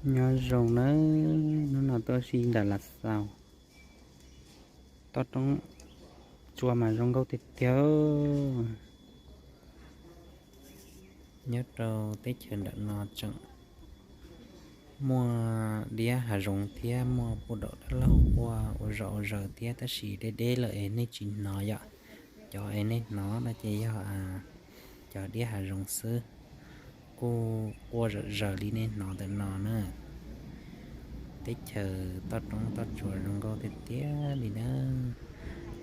Nyob zoo nawb, hnub no tuaj ua si nram Lav Xaus, toj roob tsua mas zoo nkauj tiag tiag. Nyob rau teb chaws nram no tseem muaj diab hav zoov thiab muaj puj daum dab laug quaj ua zom ua zaws thiab, tab sis deb deb lawm es nej tsis hnov yom. Cov es nej hnov no ces yog cov diab hav zoov xwb, kuj quaj zom zaws li nej hnov ntawm no na. Teb chaws toj roob toj tsua zoo nkauj tiag tiag li na.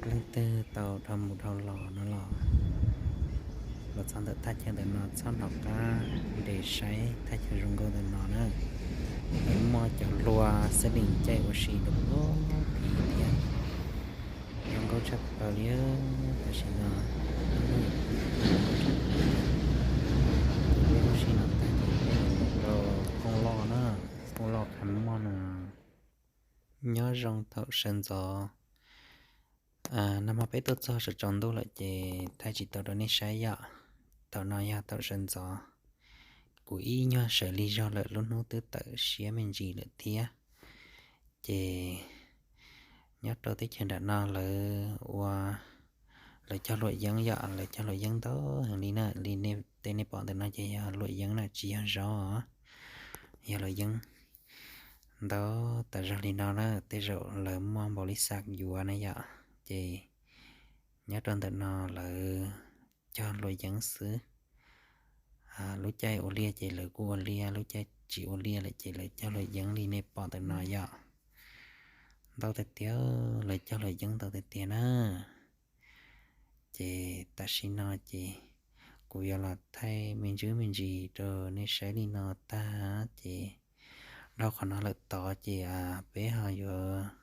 Leej twg tau dhau mus dhau los no los, los txog ntawm thaj chaw ntawm no txhob hnov qab nres saib thaj chaw zoo nkauj ntawm no na. Lawv muaj cov hlua xab lees caij ua si rau puag tid thiab. Zoo nkauj tshaj plaws li. Tam sim no ua si no tag ces peb rau Kooj Loj na, Kooj Loj Kham Moj no. Nyob zoo thaum sawv ntxov. Nag hmo peb tuaj txog sawv tsaus ntuj lawm ces thaij tsis tau rau nej saib yom. Thaum no yog thaum sawv ntxov, kuv ib nyuag sawv lig zog lawm, lub hnub twb tawm siab me ntsis lawm thiab. Ces nyob rau teb chaws nram no lawv ua, lawv cog luam yeeb yom, lawv cog luam yeeb ntau heev li na. Li tej nej pom ntawm no ces yog luam yeeb na, tsis yog zaub os, yog luam yeeb ntau tas zog li no na. Tej zaum lawv muaj npaum li xas yuav na yom. Ces nyob rau ntawm no lawv cog luam yeeb xwb. Lub caij ua liaj ces lawv kuj ua liaj, lub caij tsis ua liaj lawm ces lawv cog luam yeeb li nej pom ntawm no yom. Ntau tiag tiag, lawv cog luam yeeb ntau tiag tiag na. Ces tam sim no ces kuv yuav los thaij me ntsis me ntsis rau nej saib li no tag ces dhau qhov no lawm tod ces peb ho yuav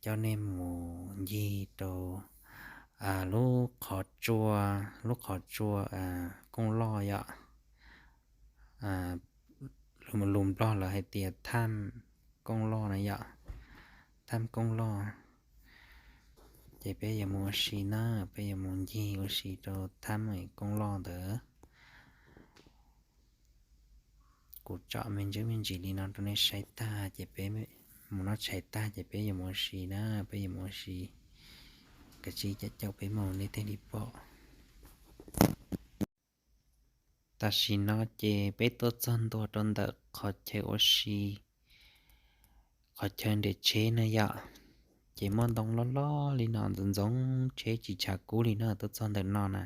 coj nej mus ncig rau lub qhov tsua, lub qhov tsua Kooj Loj yom. Lus Nplog lawv hais tias Thaj Kooj Loj na yom, Thaj Kooj Loj. Ces peb yuav mus ua si na, peb yuav mus ncig ua si rau Thaj Kooj Loj ntawd. Kuv tsom me ntsis me ntsis li no rau nej saib tag ces peb mus noj tshais tag ces peb yuav mus ua si na, peb yuav mus ua si. Kav tsij caum caum peb mus nej thiaj li pom. Tam sim no ces peb tuaj txog ntua rau ntawm qhov chaw ua si, qhov chaw nres tsheb na yom. Ces muaj ntoo loj loj li no ntxoov ntxoov tsheb tsis tshav kub li na, tuaj txog ntawm no na.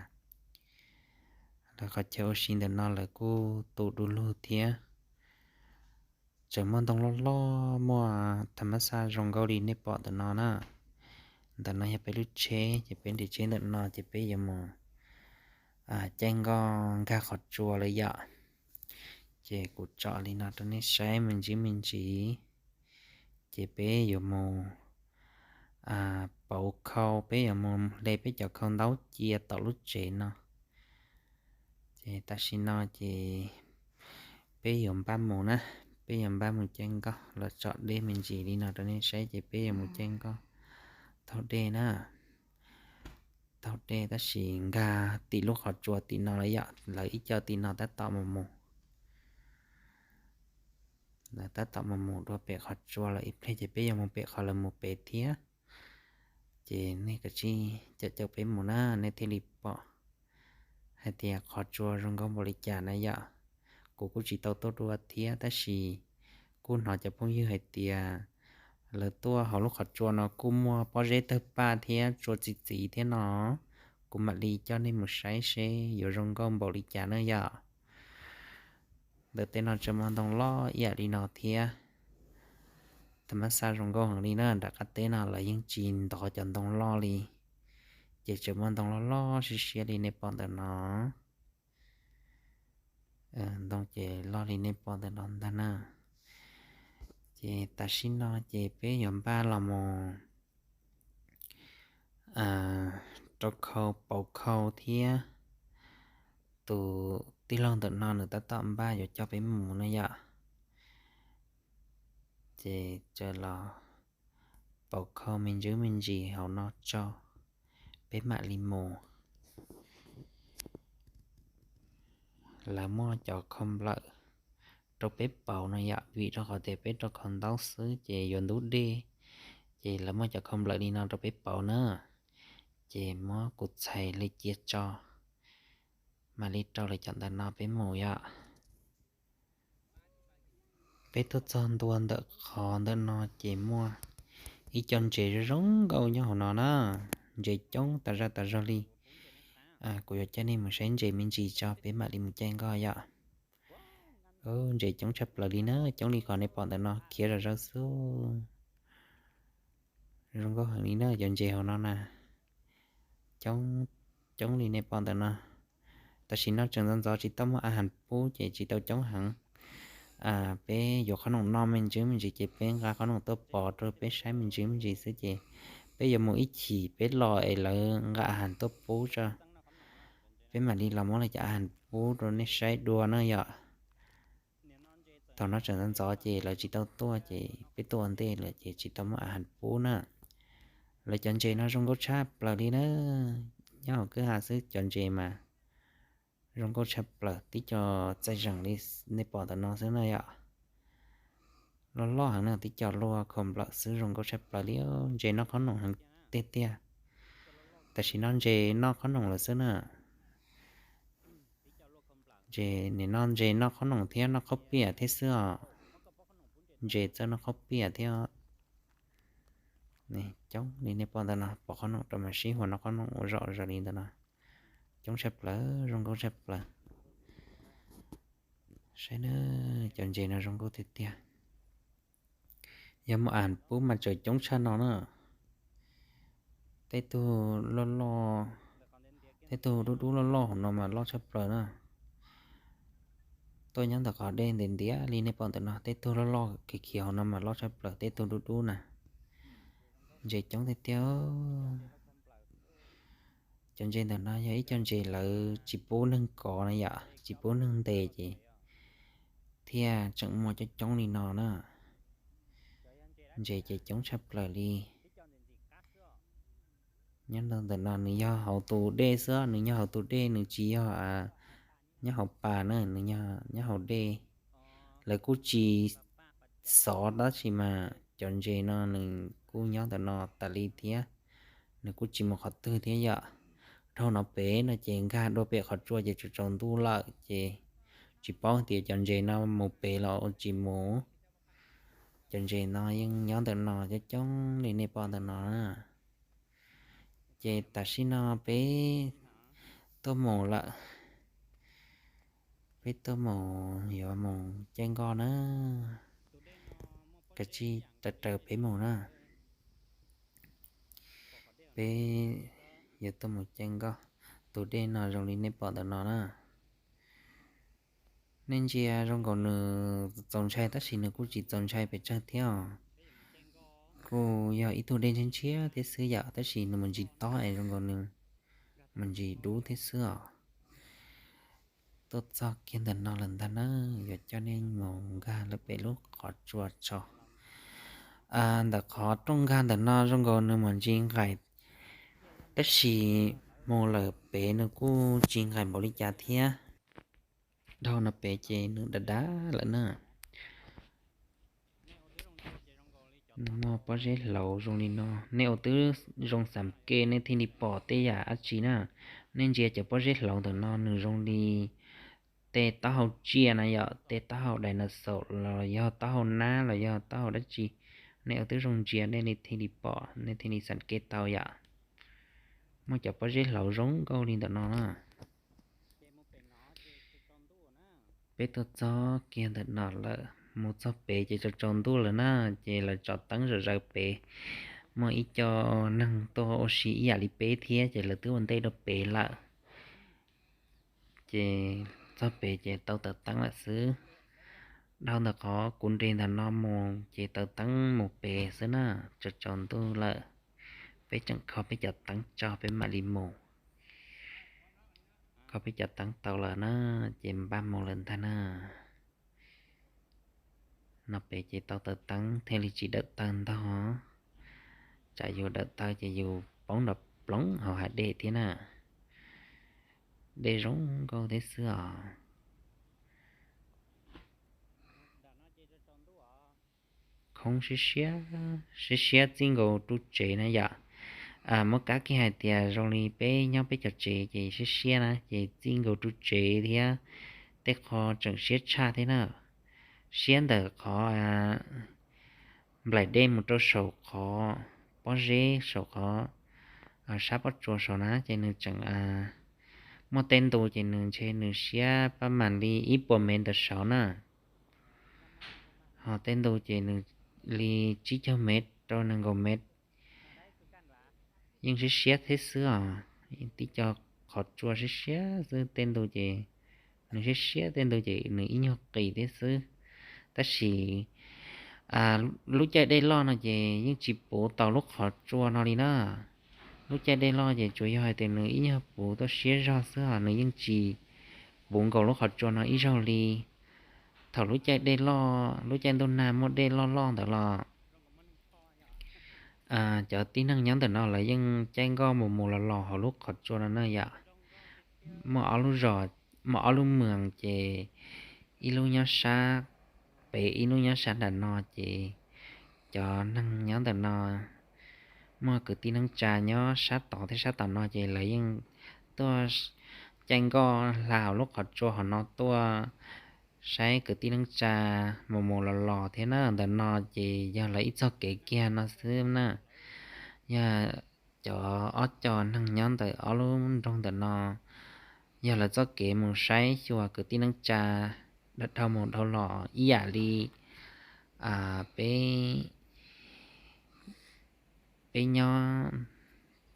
Lawv qhov chaw ua si ntawm no lawv kuj tu du lug thiab. Tseem muaj ntoo loj loj, muaj tham mab xaj zoo nkauj li nej pom ntawm no na. Ntawm no yog peb lub tsheb, ces peb nres tsheb ntawm no ces peb yuav mus caij nkoj nkag qhov tsua lawm yom. Ces kuv tsom li no rau nej saib me ntsis me ntsis. Ces peb yuav mus pauv khau, peb yuav mus hle peb cov khau ntaub cia tom lub tsev no. Ces tam sim no ces peb yuav npaj mus na, peb yuav npaj mus caij nkoj, los tsom dej me ntsis li no rau nej saib, ces peb yuav mus caij nkoj taug dej na. Taug dej tab sis nkag tim lub qhov tsua tim no lawm yom, lawv ib co tim no tab tom mus mus. Lawv tab tom mus mus dua pem qhov tsua lawm, ib pliag ces peb yuav mus pem qhov lawv mus pem thiab. Ces nej kav tsij caum caum peb mus na, nej thiaj li pom hais tias qhov tsua zoo nkauj npaum li cas na yom. Kuv kuj tsis tau tuaj dua thiab, tab sis kuj hnov cov phooj ywg hais tias lawv tuaj hauv lub qhov tsua no kuj muaj pob zeb tawg paj thiab tsua txi txiv thiab no. Kuv mam li coj nej mus saib seb yuav zoo nkauj npaum li cas na yom. Ntawm tej no tseem muaj ntoo loj ib yam li no thiab. Tham mab xaj zoo nkauj heev li na, nram qab teb no lawv yeej tsis ntov cov ntoo loj li, ces tseem muaj ntoo loj loj siab siab li nej pom ntawm no. Ntoo ces loj li nej pom ntawm no ntag na. Ces tam sim no ces peb yuav npaj los mus rau khau pauv khau thiab. Tus tij laug ntawm no nws tab tom npaj yuav coj peb mus na yom. Ces tsuas los pauv khau me ntsis me ntsis hauv no tso, peb mam li mus. Lawv muaj cov khau nplawm rau peb pauv no yom, vim rau qhov tias peb rau khau ntaub xwb ces yuav ntub dej, ces lawv muaj cov khau nplawm li no rau peb pauv na. Ces muab kuv txhais li cia tso, mam li rau lawv cov ntawm no peb mus yom. Peb tuaj txog ntua ntawm qhov ntawm no ces muaj ib co ntses zoo zoo nkauj nyob hauv no na, ntses coob tas zaj tas zog li. Kuv yuav coj nej mus saib ntses me ntsis tso peb mam li mus caij nkoj yom. Ntses coob tshaj plaws li na, coob li qhov nej pom ntawm no khiav zom zaws xwb. Zoo nkauj heev li na, cov ntses hauv no na, coob, coob li nej pom ntawm no. Tam sim no tseem ntxov ntxov tsis tau muaj a has pub ces tsis tau coob heev. Peb yuav qhob noom noj me ntsis me ntsis ces peb nqa qhob noom tuaj pov rau peb saib me ntsis me ntsis xwb ces peb yuav mus ib chim peb los es lawv nqa a has tuaj pub tso, peb mam li los muab lawv cov a has pub rau nej saib dua na yom. Thaum no tseem ntxov ntxov ces lawv tsis tau tuaj ces peb tuaj ua ntej lawm ces tsis tau muaj a has pub na. Lawv cov ntses no zoo nkauj tshaj plaws li na, nyob hauv kwj ha xwb cov ntses mas zoo nkauj tshaj plaws, tib co txaij zeem li nej pom ntawm no xwb na yom. Loj loj heev na, tib co luaj khau nplawm xwb zoo nkauj tshaj plaws li. Ntses noj qhob noom heev tiag tiag. Tam sim no ntses noj qhob noom lawm xwb na. Ntses nim no ntses noj qhob noom thiab noj qhob piam thiab xwb os. Ntses txawj noj qhob piam thiab. Coob li nej pom ntawm no, pov qhob noom rau mas sib hua noj qhob noom ua zom zaws li ntawm no. Coob tshaj plaws, zoo nkauj tshaj plaws. Saib na, cov ntses no zoo nkauj tiag tiag. Yog muaj a has pub mas tseem coob tshaj no na. Tej tug loj loj, tej tug dub dub loj loj hauv no mas loj tshaj plaws na. Tuaj nyob ntawm qhov dej ntiav ntiav li nej pom ntawm no, tej tug loj loj khiav khiav hauv no mas loj tshaj plaws, tej tug dub dub na. Ntses coob tiag tiag. Cov ntses ntawm no yog ib co ntses lawv tsis pub neeg kov na yom, tsis pub neeg ntes ces thiaj tseem muaj coob coob li no na. Ntses ces coob tshaj plaws li. Nyob ntawm no nws yog hauv tus dej xwb, nws yog hauv tus dej, nws tsis yog nyob hauv pas na, nws nyob hauv dej. Lawv kuj tsis xov tab sis mas cov ntses no nws kuj nyob ntawm no tas li thiab, nws kuj tsis mus qhov twg thiab yom. Dhau no pem no ces nkag dua pem qhov tsua ces tsaus tsaus ntuj lawm ces tsis paub tias cov ntses no mus pem los ua tsis mus. Cov ntses no yeej nyob ntawm no coob coob li nej pom ntawm no na. Ces tam sim no peb tuaj mus lawm, peb tuaj mus yuav mus caij nkoj na, kav tsij raws raws peb mus na. Peb yuav tuaj mus caij nkoj, tus dej no zoo li nej pom ntawm no na. Nej ntsia zoo nkaus nws txaus ntshai tab sis nws kuj tsis txaus ntshai pes tsawg thiab os. Kuj yog ib tug dej ntshiab ntshiab thiab xwb yom, tab sis nws mus ntsis tob es zoo nkaus nws mus ntsis dub thiab xwb os. Tuaj txog kiag ntawm no lawm ntag na, yuav coj nej mus nkag lawm pem lub qhov tsua tso. Ntawm qhov rooj nkag ntawm no zoo nkaus nws mus ntsis nqaim, tab sis mus lawm pem nws kuj tsis nqaim npaum li cas thiab. Dhau no pem ces nws dav dav lawm na. Nws muaj pob zeb hlauv zoo li no, nej ua twb zoo xam ke nej thiaj li pom tej yam dab tsi na. Nej ntsia cov pob zeb hlauv ntawm no nws zoo li tej taub hau tsiaj na yom, tej taub hau dinosaur los yog taub hau nab los yog taub hau dab tsi. Nej ua twb zoo ntsia nej li thiaj li pom, nej thiaj li xam ke tau yom. Muaj cov pob zeb hlauv zoo nkauj li ntawm no na. Peb tuaj txog kiag ntawm no lawm, mus txog pem ces tsaus tsaus ntuj lawm na, ces lawv tso teeb zom zaws pem. Muaj ib co neeg tuaj ua si ib yam li peb thiab ces lawv twb ua ntej rau pem lawm. Ces txog pem ces tau taws teeb lawm xwb. Dhau ntawm qhov kuv nres ntawm no mus ces taws teeb mus pem xwb na, tsaus tsaus ntuj lawm. Peb tseem kho peb cov teeb tso peb mam li mus. Kho peb cov teeb tau lawm na, ces npaj mus lawm ntag na. No pem ces tau taws teeb thiaj li tsis dawm taw ntog. Tsam yus dawm taw ces yus poob nrov ploov hauv hav dej thiab na. Dej zoo nkauj thiab xwb os. khoob siab siab, siab siab txij nkaus ru tsev na yom. Muab kab kiag hais tias zoo li peb nyob peb cov tsev ces siab siab na, ces txij nkaus ru tsev thiab tej qho tseem siab tshaj thiab na. Siab ntawm qhov nplaim dej mus rau saum qhov pob zeb saum qhov sab pob tsuas saud na, ces nws tseem muaj tej ntu ces nws ntshe nws siab pab mam li ib puas mev ntawm saud na. Ho tej ntu ces nws li tsib caug mev rau nees nkaum mev. Yeej siab siab thiab xwb os, tib co qhov tsua siab siab xwb, tej ntu ces nws siab siab, tej ntu ces nws ib nyuag qis thiab xwb. Tab sis lub caij dej loj no ces yeej tsis puv tau lub qhov tsua no li na. Lub caij dej loj ces tsuas yog hais tias nws ib nyuag puv tuaj siab zog xwb os, nws yeej tsis puv nkaus lub qhov tsua no ib zaug li. Thaum lub caij dej loj, lub caij ntuj nag muaj dej loj loj ntawd los cov tib neeg nyob ntawm no lawv yeej caij nkoj mus mus los los hauv lub qhov tsua no na yom. Muaj ob lub zos, muaj ob lub moos ces ib lub nyob sab pem ib lub nyob sab nram no ces cov neeg nyob ntawm no muaj kwv tij neej tsa nyob sab tod thiab sab tom no ces lawv yeej tuaj caij nkoj hla hauv lub qhov tsua hauv no tuaj saib kwv tij neej tsa mus mus los los thiab na. Ntawm no ces yog lawv ib txoj kev kiag no xwb na. Yog cov ob co neeg nyob ntawm ob lub nroog ntawm no yog lawv txoj kev mus saib xyuas kwv tij neej tsa dhau mus dhau los ib yam li peb peb nyob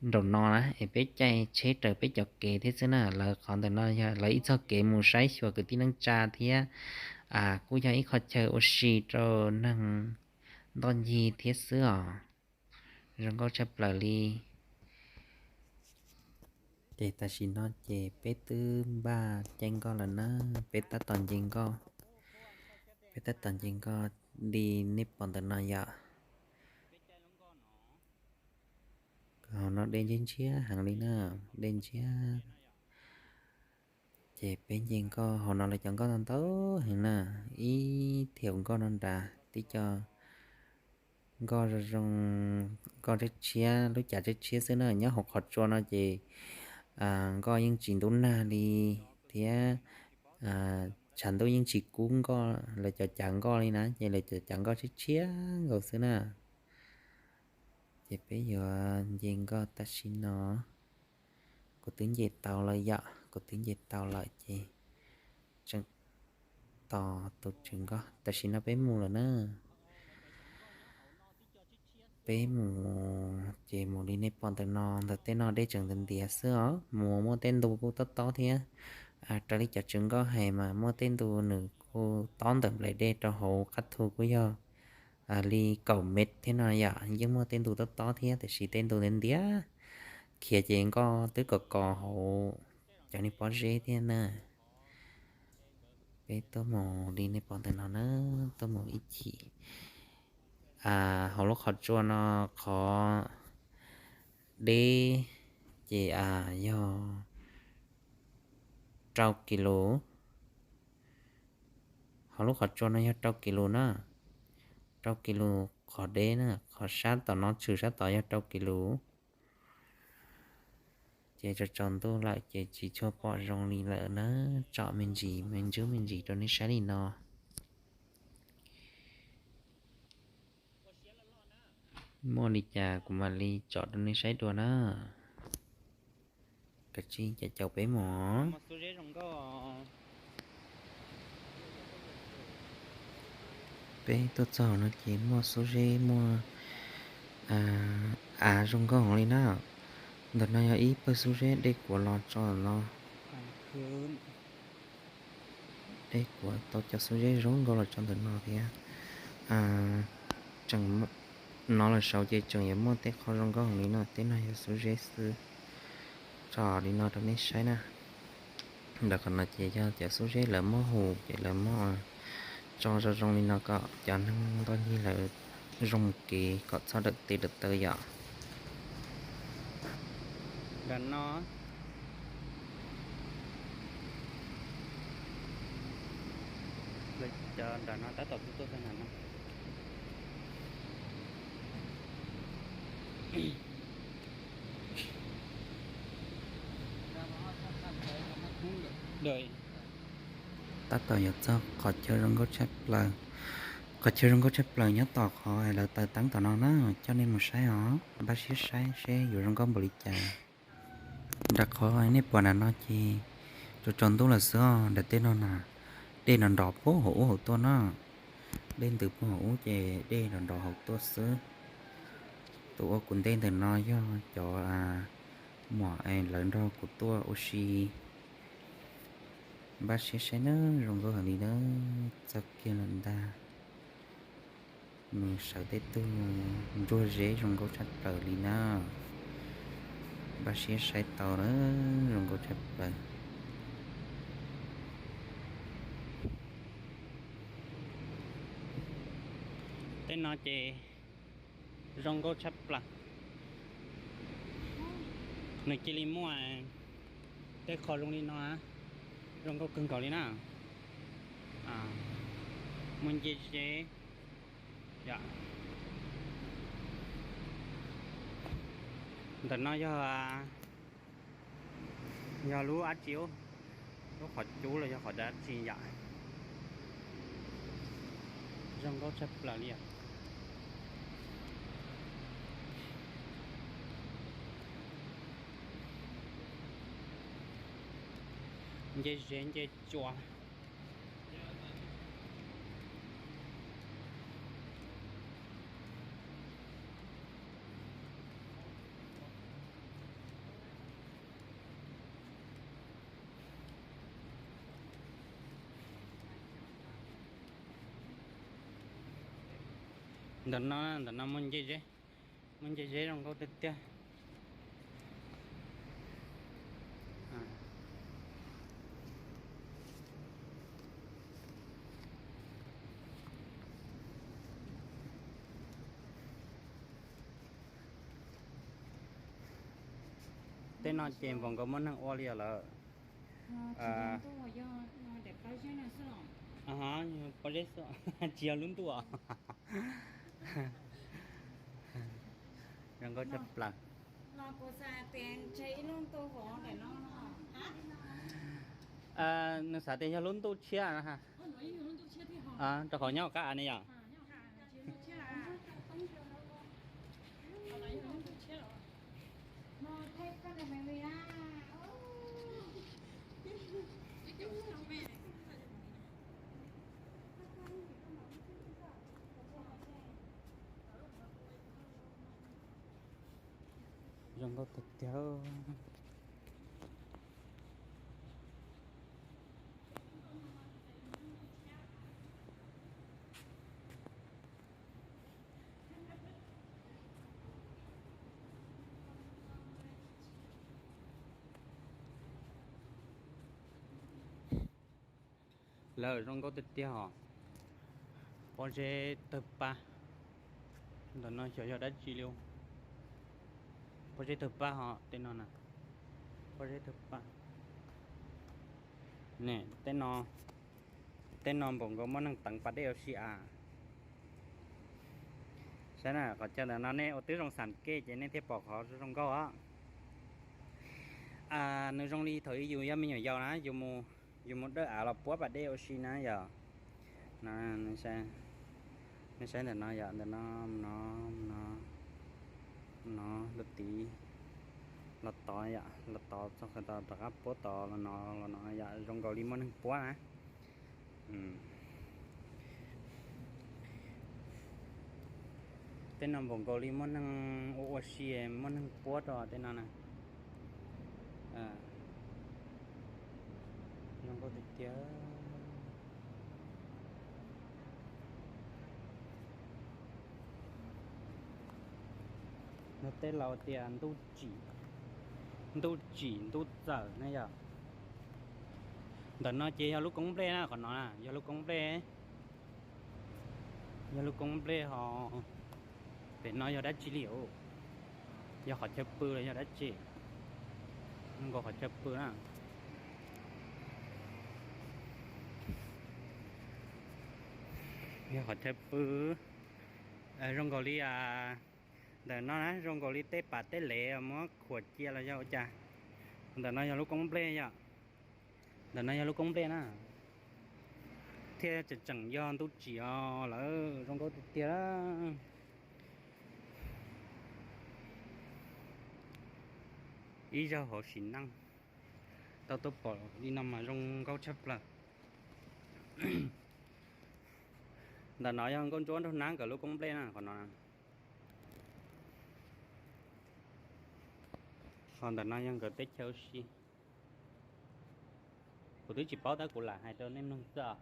nraum no na es peb caij tsheb raws peb cov kev thiab xwb na. Lawv qhov ntawm no yog lawv ib txoj kev mus saib xyuas kwv tij neej tsa thiab kuj yog ib qho chaw ua si rau neeg ntoj ncig thiab xwb os. Zoo nkauj tshaj plaws li. Ces tam sim no ces peb twb npaj caij nkoj lawm na, peb tab tom nce nkoj, peb tab tom nce nkoj li nej pom ntawm no yom. Hauv no dej ntshiab ntshiab heev li na, dej ntshiab. Ces peb nce nkoj hauv no lawv cov nkoj ntau ntau heev na, ib thiaum nkoj no nrad tib co nkoj zoo zoo, nkoj tshiab tshiab, lub cav tshiab tshiab xwb na. Nyob hauv qhov tsua no ces nkoj yeej tsis ntub nag li thiab tshav ntuj yeej tsis kub nkoj, lawv cov cav nkoj li na, ces lawv cov cav nkoj tshiab tshiab nkaus xwb na. Ces peb yuav nce nkoj tam sim no. Kuv twb nce tau lawm yom, kuv twb nce tau lawm ces tseem tos tus tswv nkoj. Tam sim no peb mus lawm na. Peb mus ces mus li nej pom ntawm no, ntawm tej no dej tseem ntiav ntiav xwb os, mus muaj tej ntu kuj tob tob thiab. Raws li cov tswv nkoj hais mas muaj tej ntu nws kuj tob ntawm nplaim dej rau hauv qab thu kuj yog li kaum mev thiab no yom, yeej muaj tej ntu tob tob thiab, tiam sis tej ntu ntiav ntiav khiav ces nkoj twb kos kos hauv cov niag pob zeb thiab na. Peb tuaj mus li nej pom ntawm no na, tuaj mus ib chim. Hauv lub qhov tsua no qhov deb ces yog rau kis lus. Hauv lub qhov tsua no yog rau kis lus na, rau kis lus qhov deb na, qhov sab tom no tshwm sab tod yog rau kis lus. Ces tsaus tsaus ntuj lawm ces tsis tshua pom zoo li lawm na, tsom me ntsis me ntsis me ntsis rau nej saib li no. Muaj li cas kuv mam li tsom rau nej saib dua na. Kav tsij caum caum peb mus. Peb tuaj txog no ces muaj xuab zeb, muaj av zoo nkauj heev li na. Ntawm no yog ib pawg xuab zeb dej kuav los tso no. Dej kuav tau cov xuab zeb zoo nkauj los tso ntawm no thiab. Tseem no los saud ces tseem yuav muaj tej qho zoo nkauj heev li no, tej no yog xuab zeb xwb. Tso li no rau nej saib na. Ntawm qhov no ces yog cov xuab zeb lawv muab hu ces lawv muab tso zoo zoo li no kom cov neeg ntoj ncig lawv zoo mus kev kom txhob dawm tes dawm taw yom. Ntawm no Cov nram no tab tom tuaj tuaj txog nram no. Tab tom yuav txog qhov chaw zoo nkauj tshaj plaws. Qhov chaw zoo nkauj tshaj plaws nyob tom qhov lawv taws teeb tom no na, coj nej mus saib os, npaj siab saib seb yuav zoo nkauj npaum li cas. Nram qhov nej pom nram no ces tsaus tsaus ntuj lawm xwb os, nram tej no na, dej nrov nrov puag hauv ub hauv tuaj na. Dej ntws puag hauv ub ces dej nrov nrov hauv tuaj xwb. Tus ua kuv ntej ntawm no yog cov muam lawv nrog kuv tuaj ua si. Npaj siab saib na, zoo nkauj heev li na, txog kiag lawm ntag. Nws sawv tej tug ntsuag zeb zoo nkauj tshaj plaws li na. Npaj siab saib tau na, zoo nkauj tshaj plaws. Tej no ces zoo nkauj tshaj plaws. Nws cia li muaj tej qho zoo li no, zoo nkauj kawg nkaus li na. Muaj ncej zeb. Ntawm no yog, yog lub dab tsi, lub qhov cub los yog qhov dab tsi yom. Zoo nkauj tshaj plaws li os. Nce zeb nce tsua. Ntawm no, ntawm no muaj nce zeb, muaj nce zeb zoo nkauj tiag tiag. Tej no ces npaum nkaus muaj neeg ua li os lawm. Pob zeb xwb, tsis yog lub ntuj os. Zoo nkauj tshaj plaws. Nws xav tias yog lub ntuj tshiab, rau qhov nyob qab av ne yom. Zoo nkauj tiag tiag. Lawv zoo nkauj tiag tiag os. Pob zeb tawg paj. Ntawm no xyov yog dab tsi li. Pob zeb tawg paj hos tej no na. Pob zeb tawg paj. Ne, tej no, tej no npaum nkaus muaj neeg teev pas dej ua si as. Saib na, qhov chaw ntawm no nej ua tib zoo xam kej ces nej thiaj pom qhov zoo nkauj os. Nws zoo li thaum ub yus yog me nyuam yaus na, yus mus dawj av los puab pas dej ua si na yom. Nej saib ntawm no yom, ntawm no, no, no, no, lub tid los tod yom, los tod txog qhov tod rov qab puab tod los no, los no yom, zoo nkaus li muaj neeg puab na. Tej no npaum nkaus li muaj neeg ua ua si, muaj neeg puab rau tej no na. Zoo nkauj tiag tiag. Nws tej laus tias ntuj tsim, ntuj tsim ntuj txawm ne yom. Ntawm no ces yog lub koob nplej na, qhov no na yog lub koob nplej. Yog lub koob nplej ho. Pem no yog dab tsi li os? Yog qhov chaw pw los yog dab tsi? Zoo nkaus qhov chaw pw na. Yog qhov chaw pw zoo nkaus li, ntawm no na zoo nkaus li tej pas tej lev muab khuam cia los yog ua cas. Ntawm no yog lub koob nplej yom. Ntawm no yog lub koob nplej na. Thiab tseem tseem yog ntuj tsim os lawm, zoo nkauj tiag tiag. Ib zaug hauv sim neej tau tuaj pom li no mas zoo nkauj tshaj plaws. Ntawm no yog nkauj ntsuab nraug nab nkawd lub koob nplej na, qhov no. Ho ntawm no yog nkawd teb chaws ua si. Kuv twb tsis paub tab kuv lam hais rau nej mloog xwb os.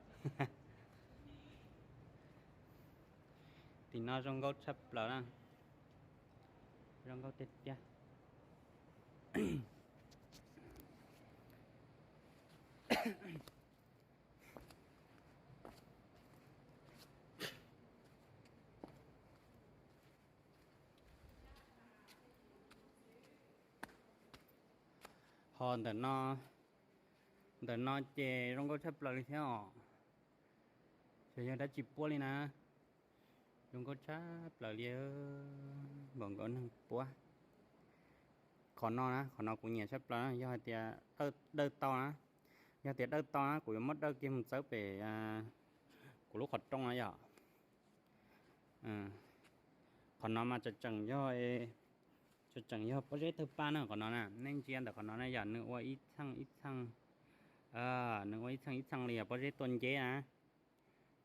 Tim no zoo nkauj tshaj plaws na, zoo nkauj tiag tiag. Ho ntawm no, ntawm no ces zoo nkauj tshaj plaws li thiab os. Xyov yog dab tsi puab li na, zoo nkauj tshaj plaws li, npaum nkaus neeg puab. Qhov no na, qhov no kuv nyiam tshaj plaws na, yog hais tias dawj tau na, yog tias dawj tau na kuv yuav muab dawj kiag mus txawb pem kuv lub qhov rooj na yom. Qhov no mas tseem tseem yog, tseem tseem yog pob zeb tawg paj na qhov no na, nej ntsia ntawm qhov no na yom, nws ua ib txheej ib txheej, nws ua ib txheej ib txheej li yog pob zeb tuaj nceb na.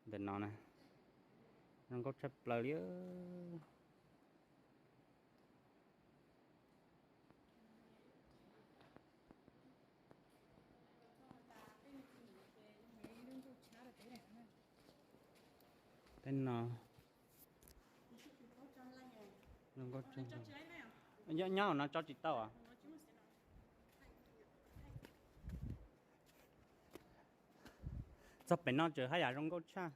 Ntawm no na, zoo nkauj tshaj plaws li. Tej no, nyob hauv no tso tsis tau. Txog pem no tseem haj yam zoo nkauj tshaj.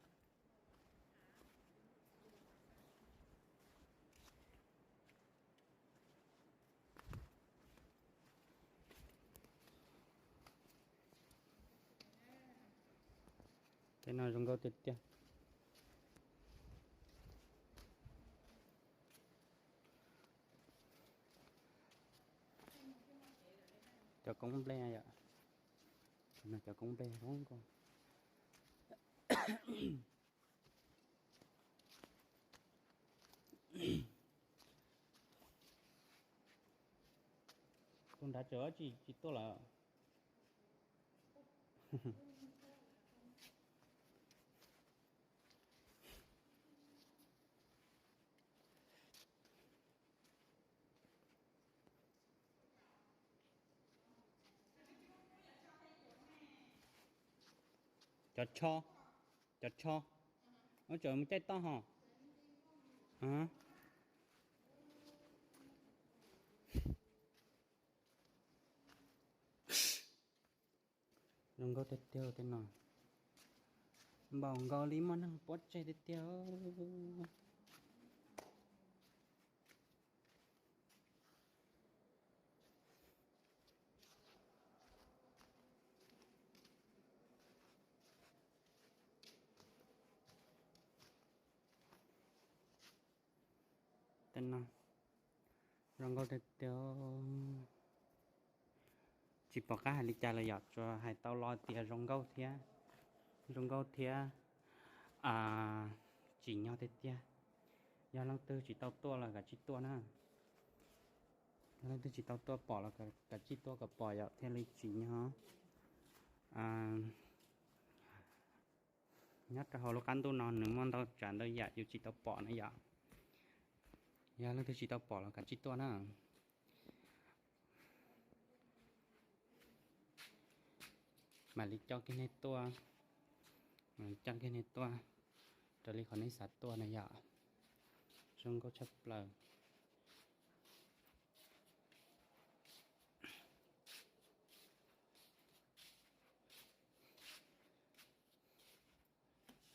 Tej no zoo nkauj tiag tiag. Cov koob nplej yom, cov koob nplej zoo nkauj. Tus nrad tseem tsis tsis tuaj lawm. Cov tsho, cov tsho, ua tseem mus caij toj ho. Zoo nkauj tiag tiag tej no, npaum nkaus li muaj neeg puab tseg tiag tiag. Tej no zoo nkauj tiag tiag. Tsis pom qab hais li cas los yom, tsuas hais tau lo tias zoo nkauj thiab, zoo nkauj thiab tsim nyog tiag tiag. Yog leej twg tsis tau tuaj los kav tsij tuaj na. Yog leej twg tsis tau tuaj pom los kav tsij tuaj kom pom yom, thiaj li tsim nyog. Nyob rau hauv lub qab ntuj no nws muaj ntau tsav ntau yam yus tsis tau pom na yom. Yog leej twg tsis tau pom los kav tsij tuaj na. Mam li coj kiag nej tuaj, mam li coj kiag nej tuaj raws li qhov nej xav tuaj na yom. Zoo nkauj tshaj plaws.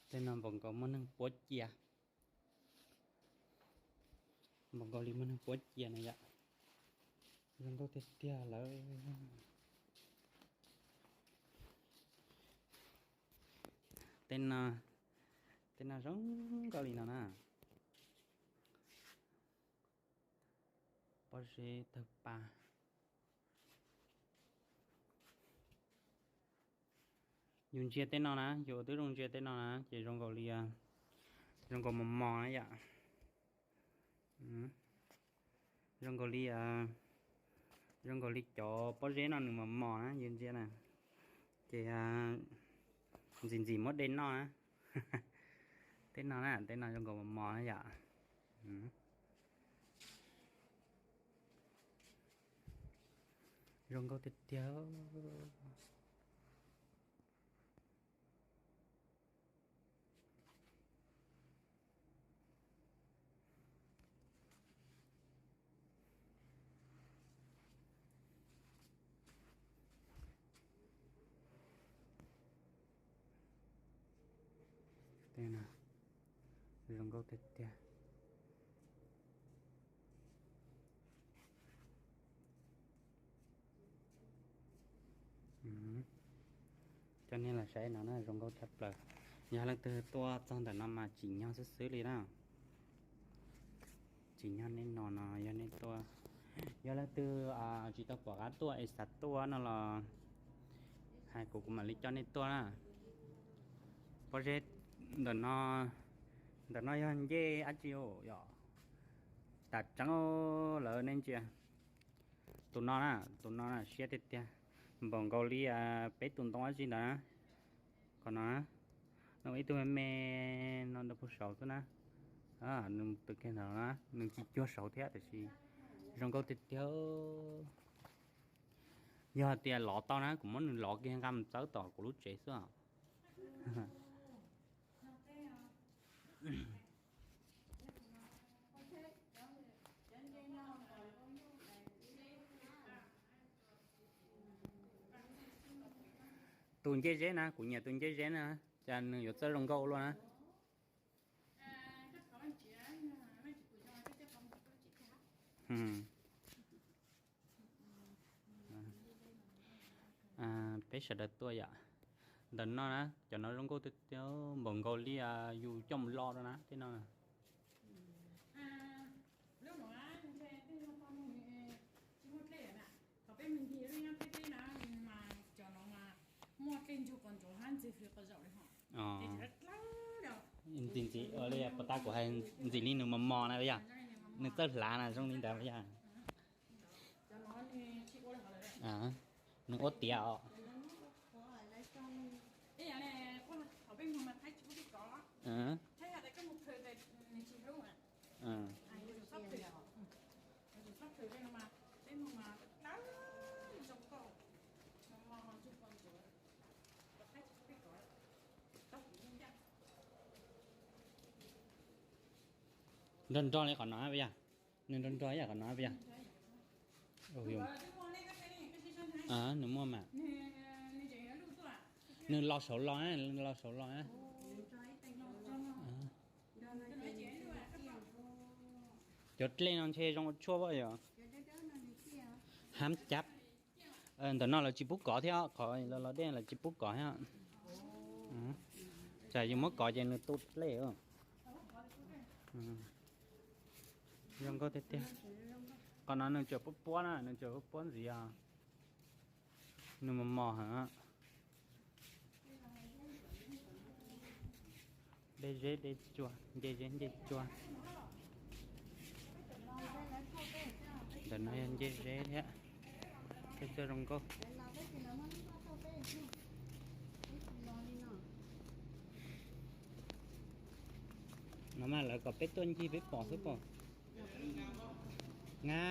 Tej no npaum nkaus muaj neeg puab cia, npaum nkaus li muaj neeg puab cia na yom. Zoo nkauj tiag tiag lawm. Tej no Tej no zoo nkauj li no na. Pob zeb tawg pa. Yus ntsia tej no na, yus twb zoo ntsia tej no na ces zoo nkaus li, zoo nkaus mos mos na yom. Zoo nkaus li, zoo nkaus li cov pob zeb no nws mos mos na yus ntsia na. Ces ntxim ntxim muab de noj na. Tej no na, tej no zoo nkaus mos mos na yom. Zoo nkauj tiag tiag. Zoo nkauj tiag tiag. Coj nej los saib no na, zoo nkauj tshaj plaws. Yog leej twg tuaj txog ntawm no mas tsim nyog xwb xwb li na. Tsim nyog nej no no yog nej tuaj. Yog leej twg tsis tau pom qab tuaj es xav tuaj no los hais kuv, kuv mam li coj nej tuaj na. Pob zeb ntawm no, ntawm no yog ncej dab tsi yom? Tas tseeb lawm nej ntsia. Tus no na, tus no na siab tiag tiag, npaum nkaus li peb tus ntoo dab tsi ntawd na. Qhov no, no ib tug me me no ntawm puag saud xwb na. Nws tus kiag ntawd na, nws tsis cuag saud thiab tiam sis zoo nkauj tiag tiag. Yog tias lov tau na, kuv muab nws lov kiag nqa mus txawb tom kuv lub tsev xwb os. Tus ncej zeb na, kuv nyiam tus ncej zeb na, cas nws yuav txawj zoo nkauj ua luaj na. Peb sawv daws tuaj yom. Ntawm no na, cov no zoo nkauj tiag tiag, npaum nkaus li yus coj mus lo rau na tej no. Ntxim ntxim ua li puas tas kuv hais ntxim li nws mos mos na yom. Nws txawj hlav na zoo li ntawd yom. Nws ua tiav os. Nrog nrog li qhov no yom. Nws nrog nrog yom, qhov no yom. Nws muaj mas. Nws los saud los, los saud los. Cov dlej no ntshe zoo ua tshuaj yom. Hab cab. Ntawm no lawv tsis pub kov thiab, qhov los dej lawv tsis pub kov thiab. Tsam yus muab kov ces nws tu dlej. Zoo nkauj tiag tiag. Qhov no nws tseem puab puab na, nws tseem puab puab ntxiv os. Nws mos mos heev. Dej zeb dej tsua, ncej zeb ncej tsua. Ntawm no yog ncej zeb thiab. Tej txoj zoo nkauj. No mas lawv kom peb tuaj ncig peb pom xwb pom. Nga.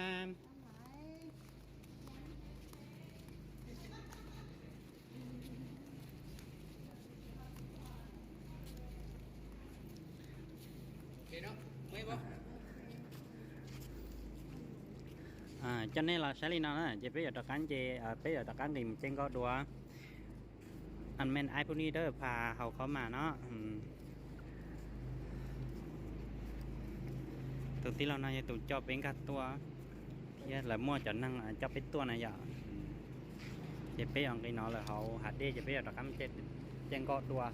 Coj nej los saib li no na, ces peb yuav rov qab nce, peb yuav rov qab nqis mus caij nkoj dua. An men aib pub ni dawb pha hauv qhov mas no. Tus tij laug no yog tus coj peb nkag tuaj, thiab lawv muaj cov neeg coj peb tuaj na yom. Ces peb yuav nqis no lawm hauv hav dej ces peb yuav rov qab caij nkoj dua.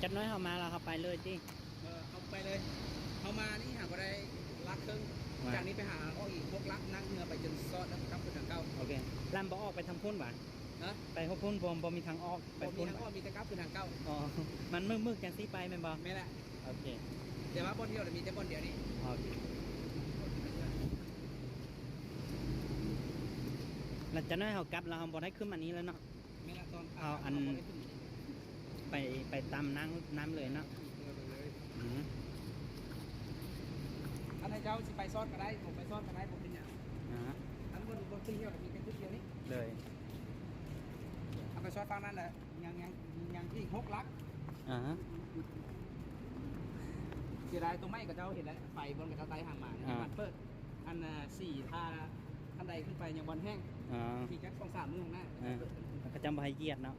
Cov no ho mas los ho pais lawm tij. Hauv mas ib hab ko dai lab kheeb, tsam ib peb hab ob ib hmos lab nab nua pais cov soj dab kab kws nag kauj. Lab npau ob pais thaab phun vas, pais hauv phun npau npau me thaab ob pais phun vas, me thaab kab kws nag kauj. Mas mwj mwj caag xib pais me npau. Los cov no ho kab los ho npau dai khwb mas ni lawm no. Pais tam nab lawm no. Ntsia dai tus mej koj cov hais lawm fais npau koj cov tais has mas, mas pawg, an, xim tha, tha dais khwb pais nyob npau heej, koj cov npau hais yias no.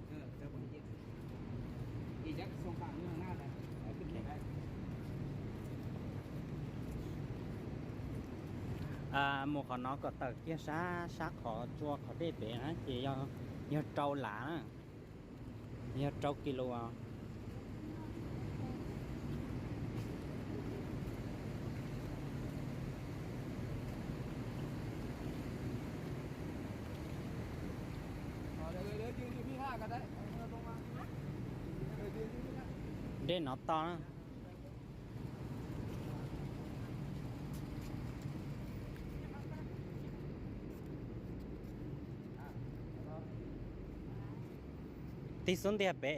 Mus qhov no kom tawm kiag sab sab qhov tsua qhov dej pem na ces yog rau lav na, yog rau kis lus. Dej no to na. Tig xub ntiag pem.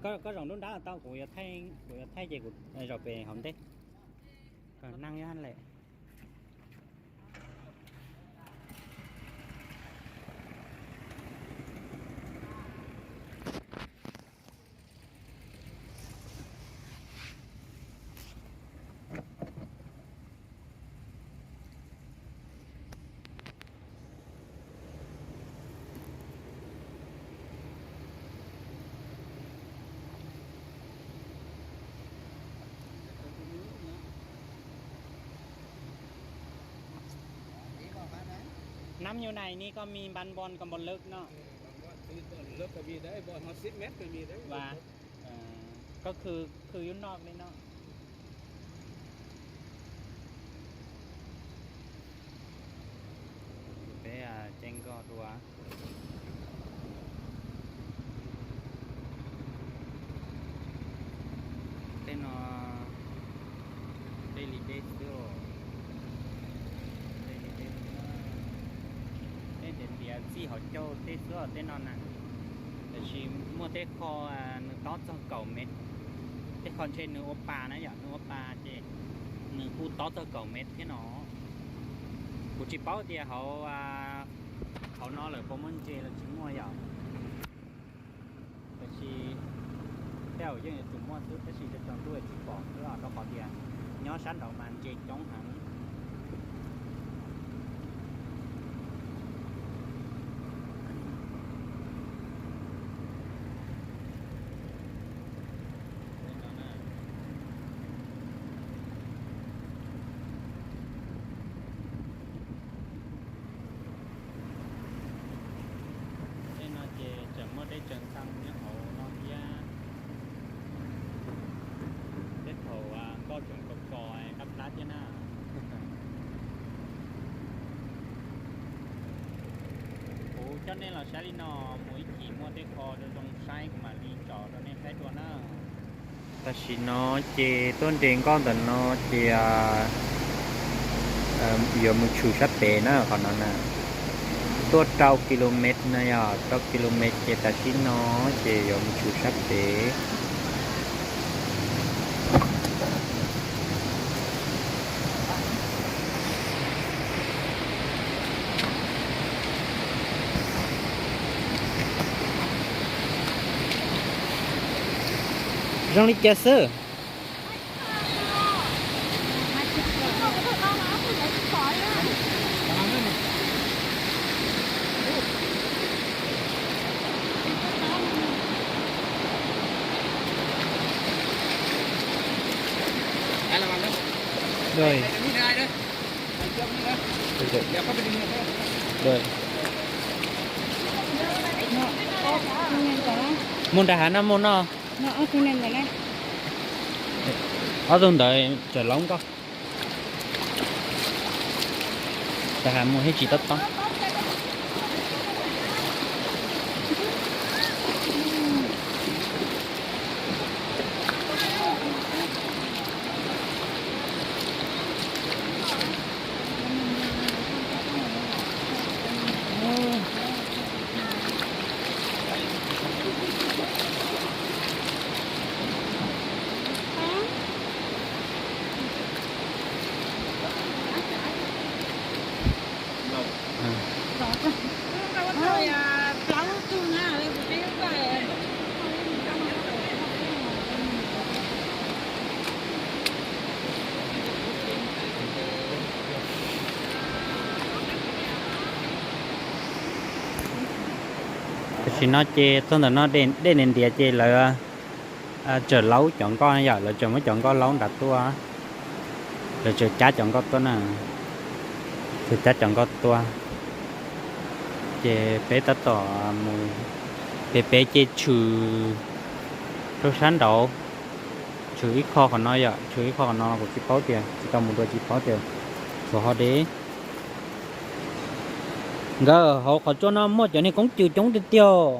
Koj zaum nruab nrab tau, kuv yuav thaij ces kuv zaum pem hauv ntej. Neeg nyob le. Nab nyuj nai ni koj mi npan npon kom npon lawv no. Koj khwv khwv yub noj li no. Peb ceeb nkoj dua. Tej no dej li dej xwb, dej li dej xwb. Tej ntiav ntiav txij hauv caug tej xwb tej no na. Tab sis muaj tej qho nws tob txog kaum mev, tej qho ntshe nws ua pa na yom, nws ua pa ces nws kuj tob txog kaum mev thiab no. Kuv tsis paub tias hauv, hauv no lawm puas muaj ntses los tsis muaj yom. Tab sis tej zaum yeej yuav tsum muaj xwb, tab sis cov tsaus ntuj tsis pom xwb os, rau qhov tias nyob sab nraud mas ntses coob heev. Tej no ces tseem muaj dej tseem ntxhee nyob hauv no thiab. Tej thaum nkoj tseem kos kos qab plab thiab na. Kuv coj nej los saib li no, mus ib chim muaj tej qho zoo zoo saib kuv mam li tso rau nej saib dua na. Tam sim no ces tuaj nres nkoj ntawm no ces yuav mus tshwm sab pem na, qhov no na. Tuaj rau kilomet na, yog rau kilomet ces tam sim no ces yuav mus tshwm sab pem. Zoo li cas xwb? Muaj nra hav no muaj no. Ob tug ntawd txawm laub nkoj. Nra hav muaj thiab tsis tob tob. Tam sim no ces txog ntawm no dej ntiav ntiav ces lawv txawm laub cov nkoj yom, lawv txawm muab cov nkoj laub nrad tuaj, lawv txawm cab cov nkoj tuaj na, txawm cab cov nkoj tuaj. Ces peb tab tom mus, pem peb ces tshwm rau sab nraud, tshwm ib qho qhov no yom, tshwm ib qho qhov no los kuv tsis paub tias, tsis tau mus dua tsis paub tias puas ho deb. Nkawd hauv qhov tsua no muaj cov niag koob cws coob tiag tiag.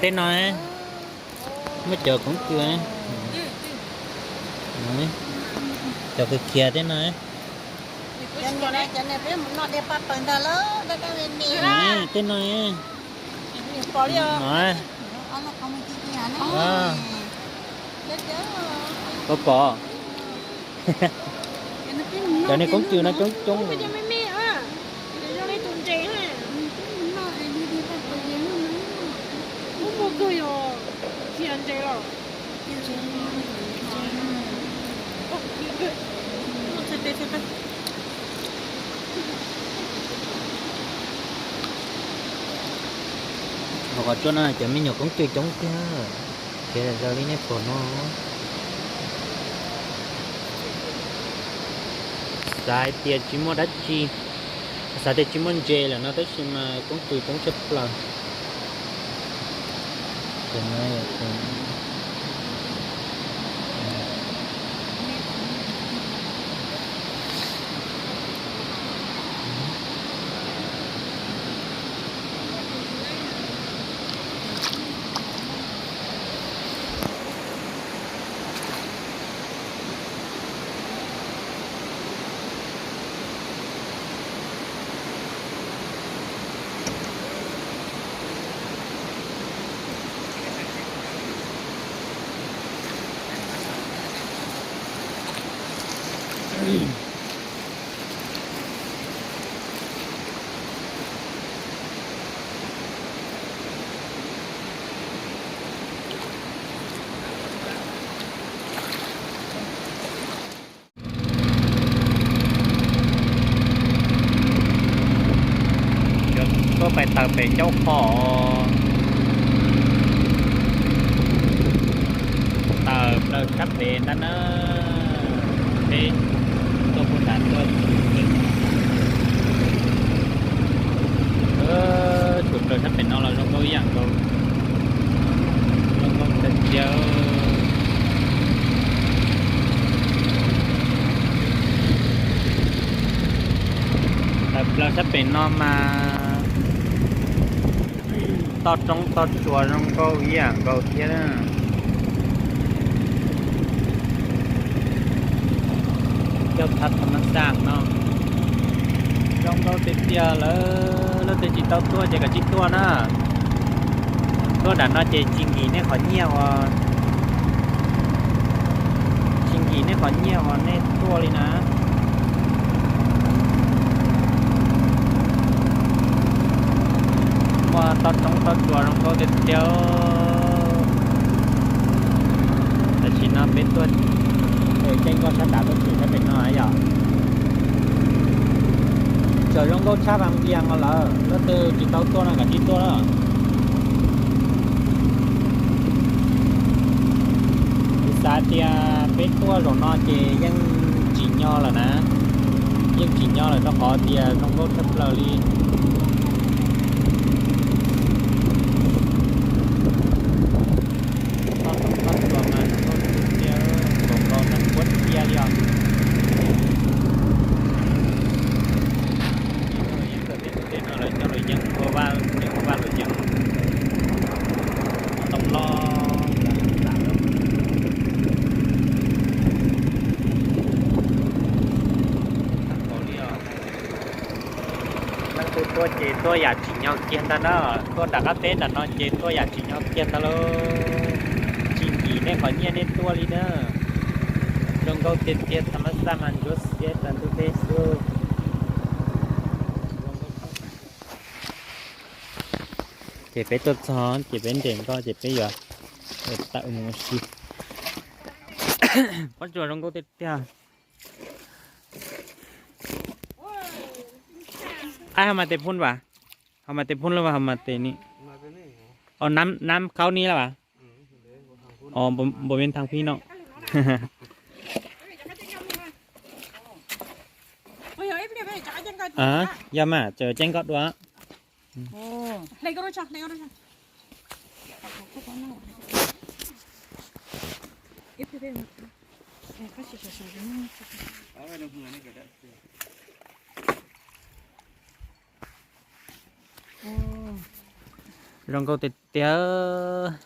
Tej no muaj cov koob cws, cov khiav khiav tej no. Tej no, pom pom. Cov niag koob cws no coob coob. Hauv qhov tsua no cov me nyuam koob cws coob tiag, khiav zoo li nej pom no. Xav hais tias tsis muaj dab tsi, xav tias tsis muaj ntses lawm no tab sis mas koob cws coob tshaj plaws. Tuaj pais taws pem ncauj qhov, taws plaws sab pem ntag na. Peb tuaj puag nram tuaj, tshwm plaws sab pem no los zoo nkauj ib yam nkaus, zoo nkauj tiag tiag. Taws plaws sab pem no mas toj roob toj tsuas zoo nkauj ib yam nkaus thiab. Coj thab thab mab xaj no zoo nkauj tiag tiag lawm. Leej twg tsis tau tuaj ces kav tsij tuaj na. Tuaj nram no ces tsis nkim nej qhov nyiaj uas, tsis nkim nej qhov nyiaj uas nej tuaj li na. Muaj toj roob toj tsuas zoo nkauj tiag tiag. Tam sim no peb tuaj, caij nkoj sab nrad tuaj tshwm sab pem no yom. Txawm zoo nkauj tshaj vas npias no lawm, leej twg tsis tau tuaj no kav tsij tuaj na. Kuv xav tias Peb tuaj zaum no ces yeej tsim nyog lawm na, yeej tsim nyog lawm rau qhov tias zoo nkauj tshaj plaws li. Toj roob toj tsuas mas zoo nkauj tiag tiag, zoo nkauj neeg huab tiag li os. Yeeb ntawm peb tus dej no lawv coj los yeeb ua vaj, yeeb ua vaj los yeeb ntoo loj. Leej twg tuaj ces tuaj yam tsim nyog kiag ntag na, tuaj nram qab teb nram no ces tuaj yam tsim nyog kiag ntag lauj. Tsis nkim nej qhov nyiaj nej tuaj li na. Zoo nkauj tiag tiag, tham mas xaj mas ntsuab xiab rau ntuj teb xwb. Ces peb tuaj txog ces peb nres nkoj ces peb yuav tawm mus ua si. Pob tsuas zoo nkauj tiag tiag. Ai, ho mas tes phun vas, ho mas tes phun lub vas, ho mas tes ni. Ov, nab khaub ni lawm vas. Ov, npua miv thang phib no. Yog mas, tseem ceeb koj dua. Zoo nkauj tiag tiag.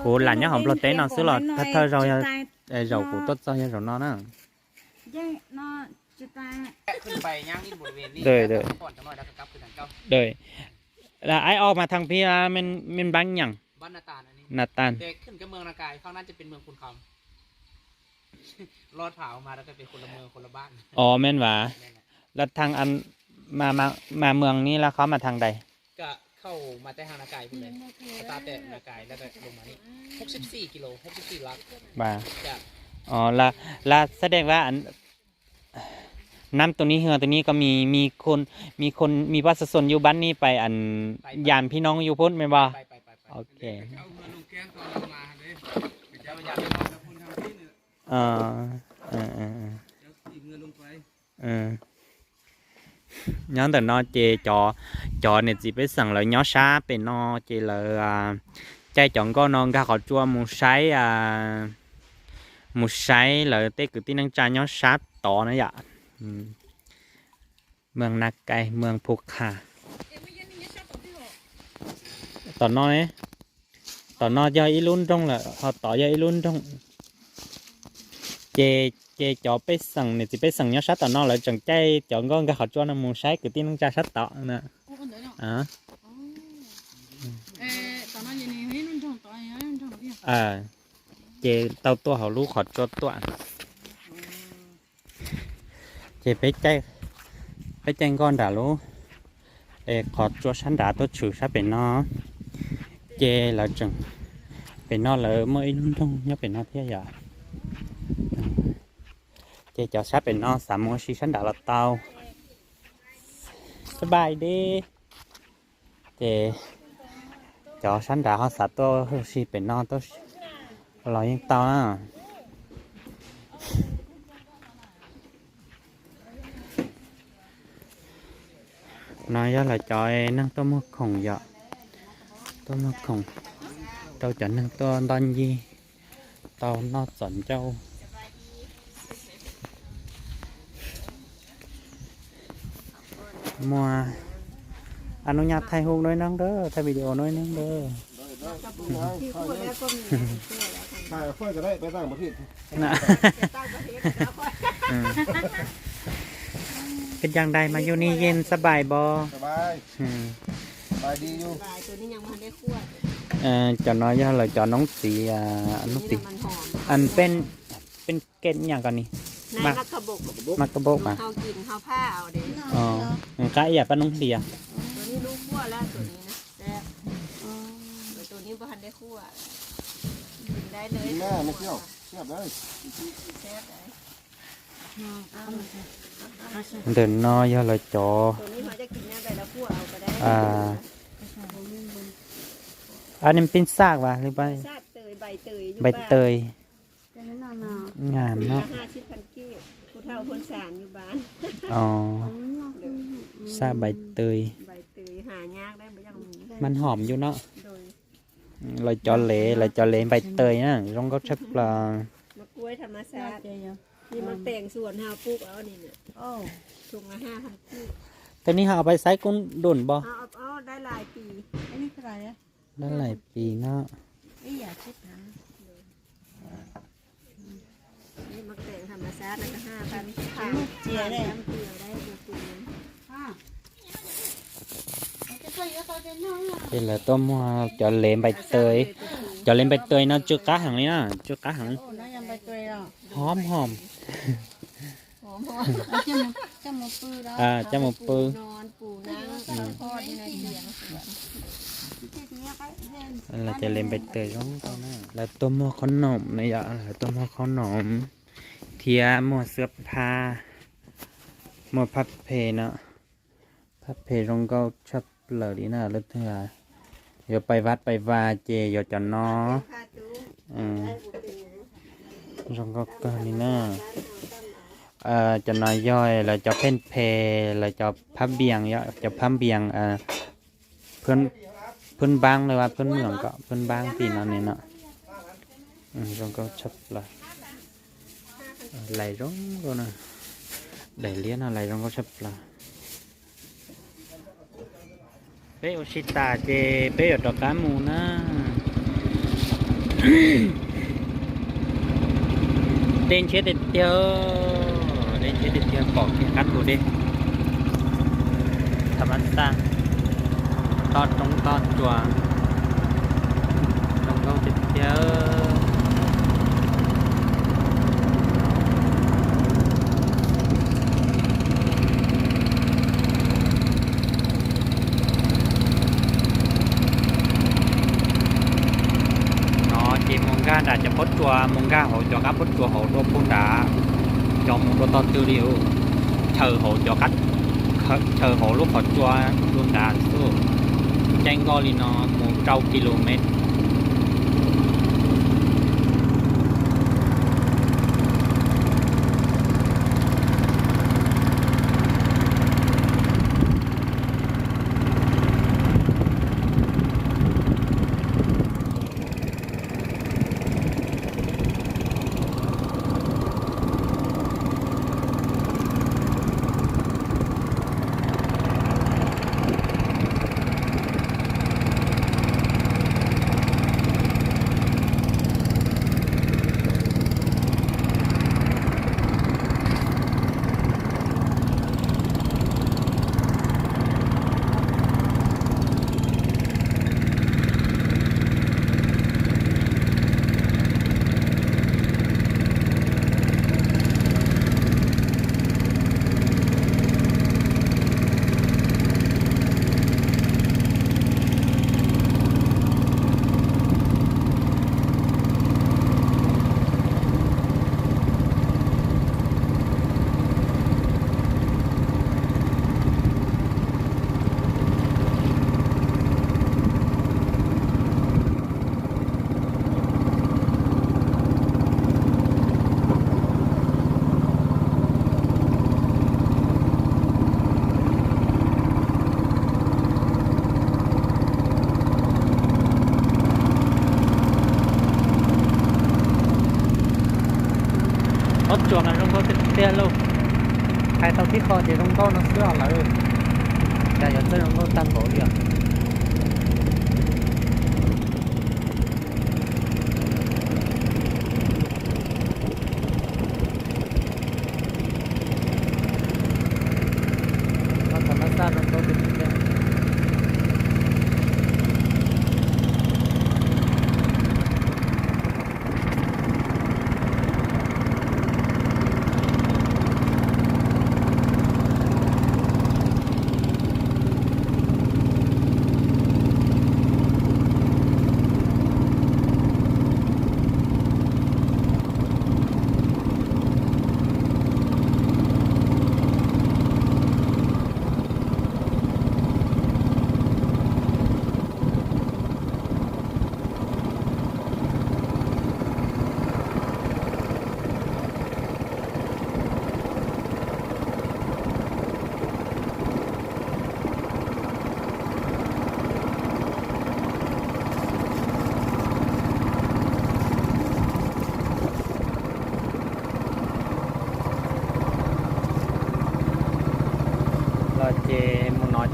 Kuv lam nyob hauv Nplog teb no xwb los thawj thawj zaug, zaum kuv tuaj txog yog zaum no na. Ai o mas thang phib, men npab nyeem Natan. Ov, men vas, lawv thang mas mws mas qhov mas thang dais. Ov, lawv xab dej vas, nab tus ni hwm tus ni ko, mi khun, mi pab xav xun yub npab ni pais yam phib noog yub pub me npog. Ok. Nyob ntawm no ces cov niam txiv pej xeem lawv nyob sab pem no ces lawv caij cov nkoj no nkag qhov tsua mus saib, mus saib lawv tej kwv tij neej tsa nyob sab tod na yom. Mws Na Kai, mws Phu Kha. Tom no, tom no yog ib lub nroog lawm ho tod yog ib lub nroog. Ces, ces cov pej xeem, niam txiv pej xeem nyob sab tom no lawv tseem caij cov nkoj nkag qhov tsua no mus saib kwv tij neej tsa sab tod na. Ces tau tuaj hauv lub qhov tsua tuaj. Ces peb caij nkoj nram lub qhov tsua sab nrad tuaj tshwm sab pem no. Ces lawv tseem, pem no lawv muaj ib lub nroog nyob pem no thiab yom. Ces cov sab pem no xav mus ua si sab nrad los tau. Xab npais deb. Ces cov sab nrad ho xav tuaj ua si pem no tuaj los yeej tau na. No yog lawv cov neeg tuaj muag khoom yom, tuaj muag khoom rau cov neeg tuaj ntoj ncig tau noj txom ncauj. Muaj, a nub nyaj thaij hu nub neeg a, thaij video nub neeg a. Koj ca dais mas yug ni yeej xab npais npog. Cov no yog lawv cov noob txiv, noob txiv, peb, peb ke nyam ko ni, mas koj npaum mas, qab ib yam pab noob hlias. Ntawm no yog lawv cov, a, nej pin xaj vas li pab. Npais taws. Ngas no. Xaj npais taws. Maj hom yus no. Lawv cov lev, lawv cov lev npais taws na zoo nkauj tshaj plaws. Tej nej ho pais saib kuj dum npo. Dab laim pis no. Ces lawv tuaj muag cov lev npais taws. Cov lev npais taws no tsw qab heev li na, tsw qab heev. Hom hom. Coj mus pw. Lawv cov lev npais taws zoo nkauj na. Lawv tuaj muag qhob noom na yom, lawv tuaj muag qhob noom thiab muag xwb phab, muag phab phem no. Phab phem zoo nkauj tshaj plaws li na, leej twg yuav pais vaj pais vaj ces yuav cov no. Zoo nkauj kawg li na. Cov no yog lawv cov phem phem, lawv cov phab npias, cov phab npias, phab npaab los phab mwam kom phab npaab tim no ne no. Zoo nkauj tshaj plaws. Lais zoo nkauj na. Daim liab no lais zoo nkauj tshaj plaws. Peb ua si tas ces peb yuav rov qab mus na. Dej ntshiab tiag tiag, dej ntshiab tiag tiag, pom kiag qab tus dej. Tham mas xaj, toj roob toj tsuas, zoo nkauj tiag tiag. No ces mus nkag nram cov pob tsuas, mus nkag hauv cov qab pob tsuas hauv dua pug nrad, cov mus dua toj twg li, chaws hauv cov qab, chaws hauv lub qhov tsua dua nrad xwb. Caij nkoj li no mus rau kilomet. Ob tsuas mas zoo nkauj tiag tiag lauj. Hais tau tib qho ces zoo nkauj no xwb os lawm. Cas yuav txawj zoo nkauj tag npaum li os.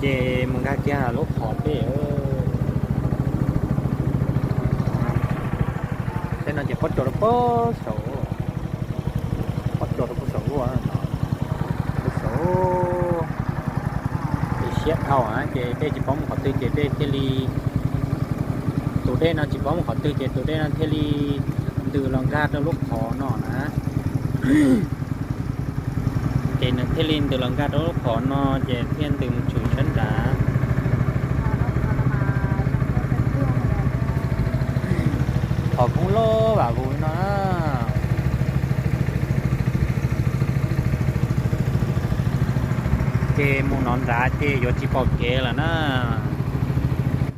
Ces mus nkag kiag lub qhov peb, tej no ces pob tsuas rau pob saud, pob tsuas rau pob saud, pob saud. Ces siab dhau na ces dej tsis paub mus qhov twg ces dej thiaj li, tus dej no tsis paub mus qhov twg ces tus dej no thiaj li ntws los nkag rau lub qhov no na. Ces nws thiaj li ntws los nkag rau lub qhov no ces thiaj ntws mus tshwm sab nrad. Qhov koob loj vam vus no na. Ces mus no nrad ces yuav tsis pom kev lawm na.